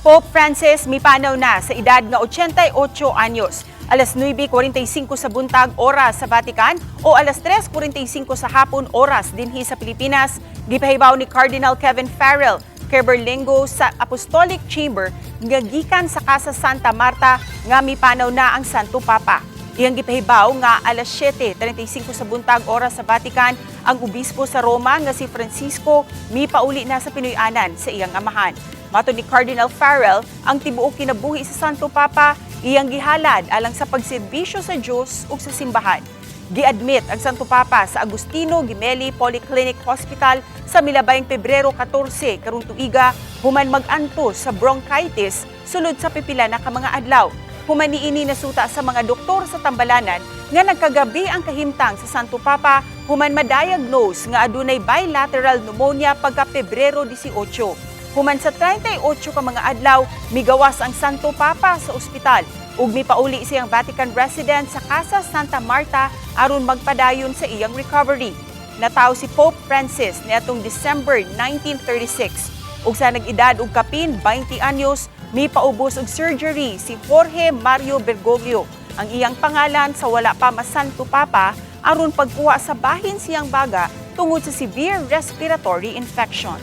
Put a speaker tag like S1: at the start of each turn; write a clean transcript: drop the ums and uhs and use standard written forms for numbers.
S1: Pope Francis mipanaw na sa edad nga 88 anyos. Alas 9:45 sa buntag, oras sa Vatican, o alas 3:45 sa hapon, oras dinhi sa Pilipinas, gipahibaw ni Cardinal Kevin Farrell Camerlengo sa Apostolic Chamber nga gikan sa Casa Santa Marta nga mipanaw na ang Santo Papa. Iyang gipahibaw nga alas 7:35 sa buntag, oras sa Vatican, ang obispo sa Roma nga si Francisco mipauli na sa Pinoy-anan sa iyang amahan. Matod ni Cardinal Farrell, ang tibuok kinabuhi sa Santo Papa iyang gihalad alang sa pagserbisyo sa Dios ug sa simbahan. Giadmit ang Santo Papa sa Agostino Gemelli Polyclinic Hospital sa milabayng Pebrero 14 karong tuiga human mag-antos sa bronchitis sulod sa pipila na ka mga adlaw. Human niini, nasuta sa mga doktor sa tambalanan nga nagkagabi ang kahimtang sa Santo Papa human ma-diagnose nga adunay bilateral pneumonia pagka Pebrero 18. Human sa 38 ka mga adlaw, migawas ang Santo Papa sa ospital ug mipauli siyang Vatican residence sa Casa Santa Marta aron magpadayon sa iyang recovery. Natawo si Pope Francis niadtong December 1936 ug sa nag-edad og kapin 20 anyos, mipaubos og surgery si Jorge Mario Bergoglio, ang iyang pangalan sa wala pa masanto papa, aron pagkuha sa bahin siyang baga tungod sa severe respiratory infection.